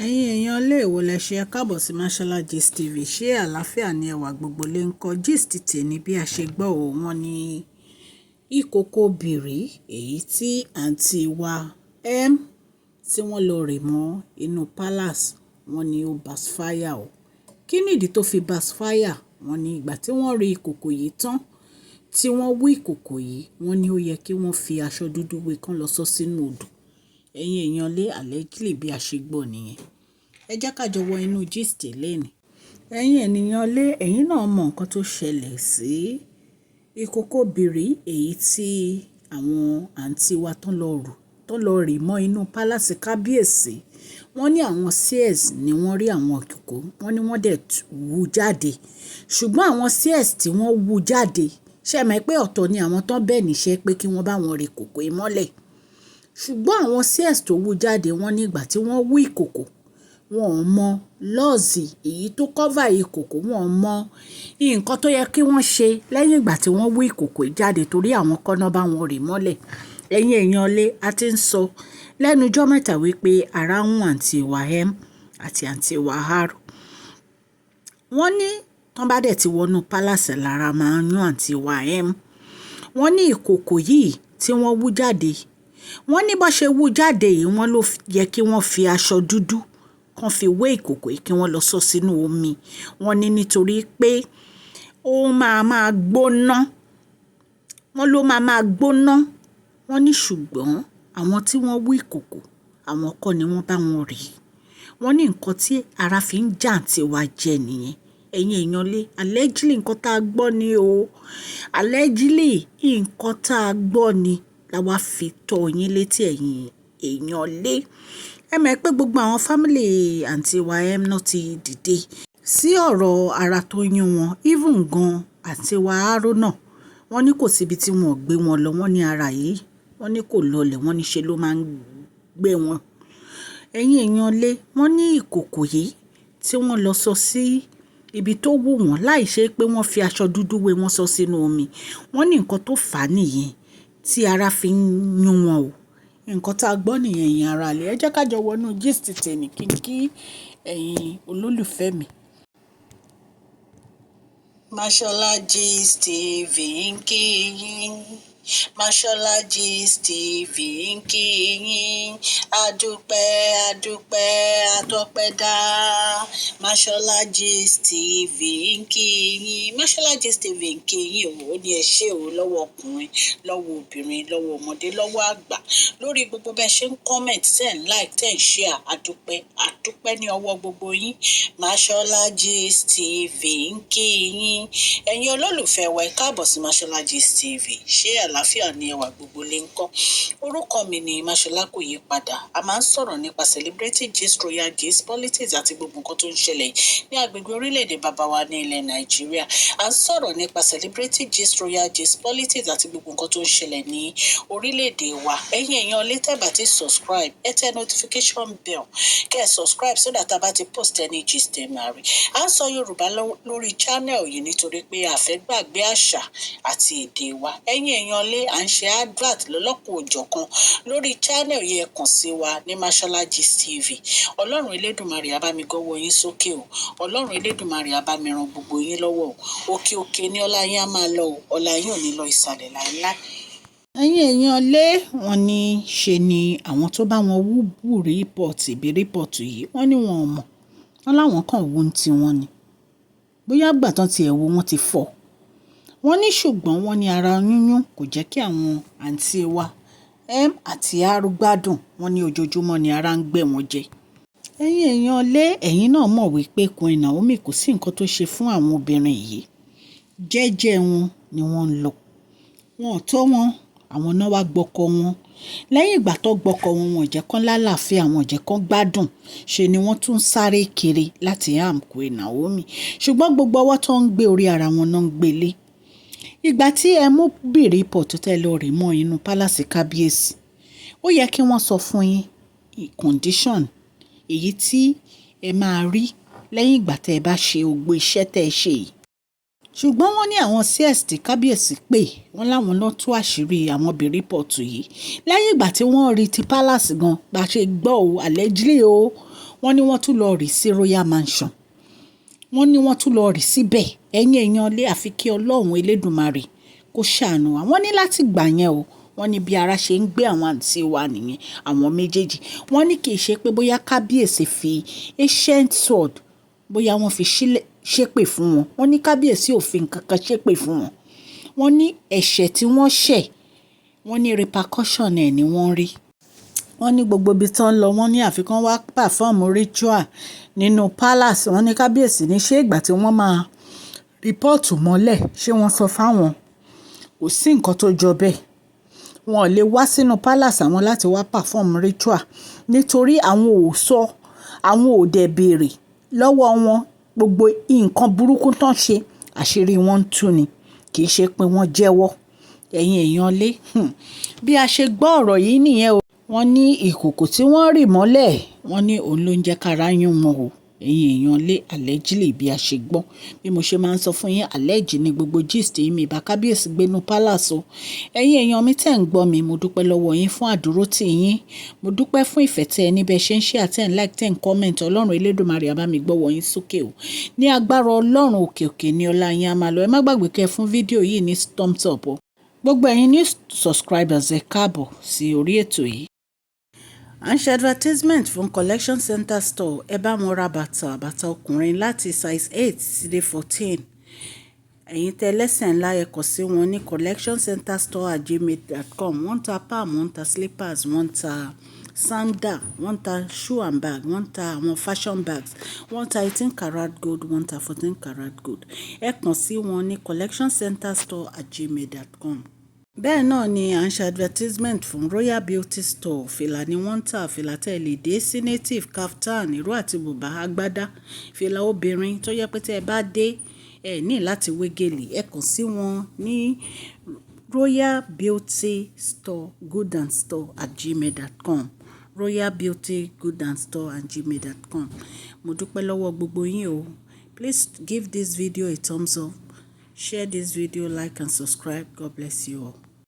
Ẹ̀yin èèyàn ilé ìwò lẹ ṣe, ẹ káàbọ̀ sí Mashola Gist TV. Ṣé àlàáfíà ni ẹwà gbogbo lè ń kọ́ gist tèmi? Bí a ṣe gbọ́ ò, wọ́n ní ìkòkò bìrì èyí tí àǹtí wa M tí wọ́n lọ rì mọ́ inú palace, wọ́n ní ó backfire o. Kí nìdí tó fi backfire? Wọ́n ní ìgbà tí wọ́n rí ìkòkò yìí tán, tí wọ́n wú ìkòkò yìí, wọ́n ní ó yẹ kí wọ́n fi aṣọ dúdú wé kán lọ sọ sínú odò. Ẹ̀yin èèyàn lé, allegedly bí a ṣe gbọ́ nìyẹn. Ẹ jẹ́ ká jọ wọ inú gist lẹ́nìí. Ẹ̀yin ènìyàn lé, ẹ̀yin náà mọ nǹkan tó ṣẹlẹ̀ sí ìkòkò bìrì èyí tí àwọn àǹtí wa tán lọ rù, tán lọ rì mọ́ inú palace kábíyèsí. Wọ́n ní àwọn seers ni wọ́n rí àwọn ìkòkò, wọ́n ní wọ́n dẹ̀ wú jáde. Ṣùgbọ́n àwọn seers tí wọ́n wú jáde, ṣé ẹ mọ̀ pé ọ̀tọ̀ ni àwọn tán bẹ́ẹ̀ níṣẹ́ pé kí wọ́n bá wọn rí ìkòkò yìí mọ́lẹ̀. Ṣùgbọ́n àwọn seers tó wú jáde, wọ́n ní ìgbà tí wọ́n wú ìkòkò, wọn ò mọ laws èyí tó cover ìkòkò, wọn ò mọ nǹkan tó yẹ kí wọ́n ṣe lẹ́yìn ìgbà tí wọ́n wú ìkòkò yìí jáde, torí àwọn kọ́nà bá wọn rì mọ́lẹ̀. Ẹ̀yin èèyàn lé, a ti ń sọ lẹ́nu ọjọ́ mẹ́ta wípé ara ń hún àǹtí wa M àti àǹtí wa R. Wọ́n ní tán bá dẹ̀ ti wọnú palace, lára máa ń yún àǹtí wa M. Wọ́n ní ìkòkò yìí tí wọ́n wú jáde, wọ́n ní bó ṣe wú jáde yìí, wọ́n ló yẹ kí wọ́n fi aṣọ dúdú kan fi wé ìkòkò yìí, kí wọ́n lọ sọ sínú omi. Wọ́n ní nítorí pé ó máa máa gbóná. Wọ́n ló máa máa gbóná. Wọ́n ní ṣùgbọ́n àwọn tí wọ́n wú ìkòkò, àwọn kọ́ ni wọ́n bá wọn rí. Wọ́n ní nǹkan tí ara fi ń já àǹtí wa jẹ nìyẹn. Ẹ̀yin èèyàn lé, allegedly nǹkan tá a gbọ́ ni o. Allegedly nǹkan tá a gbọ́ ni la wá fi tó yín létí, ẹ̀yin èèyàn lé. Ẹ mọ̀ pé gbogbo àwọn family àǹtí wa M náà ti dìde sí ọ̀rọ̀ ara tó yún wọn. Even gan àǹtí wa R náà, wọ́n ní kò síbi tí wọ́n ò gbé wọn lọ. Wọ́n ní ara yìí, wọ́n ní kò lọlẹ̀, wọ́n ní ṣe ló máa ń gbé wọn. Ẹ̀yin èèyàn lé, wọ́n ní ìkòkò yìí tí wọ́n lọ sọ sí ibi tó wù wọ́n láìṣe pé wọ́n fi aṣọ dúdú wé wọn sọ sínú omi. Wọ́n ní nǹkan tó fà á nìyẹn tí ara fi ń yún wọn o. Nǹkan tá a gbọ́ nìyẹn, ẹ̀yin ará ilé. Ẹ jẹ́ ká jọ wọnú gist tèmi kí n kí ẹ̀yin olólùfẹ́ mi. Mashola Gist TV ń kí yín. Mashola Gist TV ń kí yín. Adúpẹ́, adúpẹ́, atọ́pẹ́dá. Mashola Gist TV ń kí yín. Mashola Gist TV ń kí yín o. Ó ní ẹ ṣé o, lọ́wọ́ ọkùnrin, lọ́wọ́ obìnrin, lọ́wọ́ ọmọdé, lọ́wọ́ àgbà, lórí gbogbo bẹ́ẹ̀ ṣe ń comment, ten like, 10 share. Adúpẹ́, adúpẹ́ ní ọwọ́ gbogbo yín. Mashola Gist TV ń kí yín. Ẹ̀yin olólùfẹ́ wa, ẹ káàbọ̀ sí Mashola Gist TV. Ṣé àlàáfíà ni ẹwà gbogbo lè ń kọ́? Orúkọ mi ni Mashola, kò yí padà. A máa ń sọ̀rọ̀ nípa celebrity gist, royal gist, politics àti gbogbo nǹkan tó ń ṣẹlẹ̀ ní agbègbè orílẹ̀-èdè bàbá wa ní ilẹ̀ Nàìjíríà. A ń sọ̀rọ̀ nípa celebrity gist, royal gist, politics àti gbogbo nǹkan tó ń ṣẹlẹ̀ ní orílẹ̀-èdè wa. Ẹ̀yin èèyàn lè tẹ́ bá ti subscribe, ẹ tẹ notification bell, kẹ́ ẹ subscribe so that a bá ti post any gist, ẹ máa rí. À ń sọ Yorùbá lórí channel yìí nítorí pé a fẹ́ gbàgbé àṣà àti èdè wa. Ẹ̀yin èèyàn lé, à ń ṣe advert lọ́lọ́kan òjọ̀kan lórí channel yìí. Ẹ kàn sí wa ní Mashola Gist TV. Ọlọ́run Elédùmarè á bá mi gọ́wọ́ yín sókè o. Ọlọ́run Elédùmarè á bá mi ran gbogbo yín lọ́wọ́ o. Òkè òkè ní ọlá yín á máa lọ o. Ọlá yín ò ní lọ ìsàlẹ̀ láéláé. Ẹ̀yin èèyàn lé, wọ́n ní ṣe ni àwọn tó bá wọn wú bùrí pot ìbírí pot yìí, wọ́n ní wọn ò mọ̀. Wọ́n láwọn kàn wú ní tiwọn ni. Bóyá ìgbà tán tí ẹ̀ wo wọ́n ti fọ́. Wọ́n ní ṣùgbọ́n wọ́n ní ara yúnyún kò jẹ́ kí àwọn àǹtí wa M àti R gbádùn. Wọ́n ní ojoojúmọ́ ni ara ń gbé wọn jẹ. Ẹ̀yin èèyàn lé, ẹ̀yin náà mọ̀ wípé Queen Naomi kò sí nǹkan tó ṣe fún àwọn obìnrin yìí. Jẹ́jẹ́ wọn ni wọ́n ń lọ. Wọn ò tó wọn, àwọn náà wá gbọ́kọ wọn. Lẹ́yìn ìgbà tó gbọ́kọ wọn, wọn ò jẹ́ kán lálàáfíà, wọn ò jẹ́ kán gbádùn. Ṣe ni wọ́n tún sáré kiri láti harm Queen Naomi. Ṣùgbọ́n gbogbo ọwọ́ tó ń gbé, orí ara wọn náà ń gbé lé. Ìgbà tí ẹ mú bìrì pot tẹ́ lọ rì mọ́ inú palace kábíyèsí, ó yẹ kí wọ́n sọ fún yín condition èyí tí ẹ máa rí lẹ́yìn ìgbà tí ẹ bá ṣe gbogbo iṣẹ́ tẹ́ ẹ ṣe yìí. Ṣùgbọ́n wọ́n ní àwọn seers tí kábíyèsí pé wọ́n láwọn ló tú àṣírí àwọn bìrì pot yìí. Lẹ́yìn ìgbà tí wọ́n rí ti palace gan, bá ṣe gbọ́ o, allegedly o, Wọ́n ní wọ́n tún lọ rí sí Royal Mansion. Wọ́n ní wọ́n tún lọ rí síbẹ̀. Ẹ̀yin èèyàn lé, àfi kí Ọlọ́run Elédùmarè kó ṣàánú wa. Wọ́n ní láti gbà yẹn o, wọ́n ní bí ara ṣe ń gbé àwọn àǹtí wa nìyẹn, àwọn méjèèjì. Wọ́n ní kì í ṣe pé bóyá kábíyèsí fi ancient sword, bóyá wọ́n fi ṣépè fún wọn. Wọ́n ní kábíyèsí ò fi nǹkan kan ṣépè fún wọn. Wọ́n ní ẹ̀ṣẹ̀ tí wọ́n ṣẹ̀, wọ́n ní repercussion ẹ̀ ni wọ́n rí. Wọ́n ní gbogbo ibi tí wọ́n lọ, wọ́n ní àfi kí wọ́n wá perform ritual nínú palace. Wọ́n ní kábíyèsí ní ṣé ìgbà tí wọ́n máa rí pot mọ́lẹ̀, ṣé wọ́n sọ fáwọn? Kò sí nǹkan tó jọ bẹ́ẹ̀. Wọn ò lè wá sínú palace àwọn láti wá perform ritual nítorí àwọn ò sọ, àwọn ò dẹ̀ béèrè lọ́wọ́ wọn. Gbogbo nǹkan burúkú tó ń ṣe, àṣírí wọn ń tú ni. Kì í ṣe pé wọ́n jẹ́wọ́. Ẹ̀yin èèyàn lé, bí a ṣe gbọ́ ọ̀rọ̀ yìí nìyẹn o. Wọ́n ní ìkòkò tí wọ́n rì mọ́lẹ̀, wọ́n ní òun ló ń jẹ́ kára yún wọn o. Ẹ̀yin èèyàn lé, allegedly bí a ṣe gbọ́. Bí mo ṣe máa ń sọ fún yín, allege ní gbogbo gist yìí, mi bá kábíyèsí gbénú palace o. Ẹ̀yin èèyàn mi tẹ̀ ń gbọ́ mi, mo dúpẹ́ lọ́wọ́ yín fún àdúrótì yín. Mo dúpẹ́ fún ìfẹ́ tẹ ẹ ní bẹ́ẹ̀ ṣe ń share, tẹ́ ń like, tẹ́ ń comment. Ọlọ́run Elédùmarè á bá mi gbọ́wọ́ yín sókè o. Ní agbára Ọlọ́run, òkè òkè ní ọlá yín á máa lọ. Ẹ má gbàgbé kẹ́ fún fídíò yìí ní thumbs up o. Gbogbo ẹ̀yin new subscribers, ẹ káàbọ̀ sí orí ètò yìí. À ń ṣe advertisement fún Collection Center Store. Ẹ bá wọn ra bàtà, bàtà ọkùnrin láti size 8 sí dé 14. Ẹ̀yin tẹ́ lẹ́sẹ̀ ńlá, ẹ kàn sí wọn ní collectioncenterstore@gmail.com. Wọ́n ń ta palm, wọ́n ń ta slippers, wọ́n ń ta sandal, wọ́n ń ta shoe and bag, wọ́n ń ta àwọn fashion bags, wọ́n ń ta 18 karat gold, wọ́n ń ta 14 karat gold. Ẹ kàn sí wọn ní collectioncenterstore@gmail.com. Bẹ́ẹ̀ náà ni à ń ṣe advertisement fún Royal Beauty Store. Fìlà ni wọ́n ń tà, fìlà tẹ́ lè dé sí, native, kaftan, ìró àti bùbá, agbádá, fìlà obìnrin tó jẹ́ pé tí ẹ bá dé, ẹ ní láti wé gèlè. Ẹ kàn sí wọn ní Royal Beauty Store Good and Store@gmail.com. Royal Beauty Good and Store@gmail.com. Mo dúpẹ́ lọ́wọ́ gbogbo yín o. Please give this video a thumbs up. Share this video, like and subscribe. God bless you all.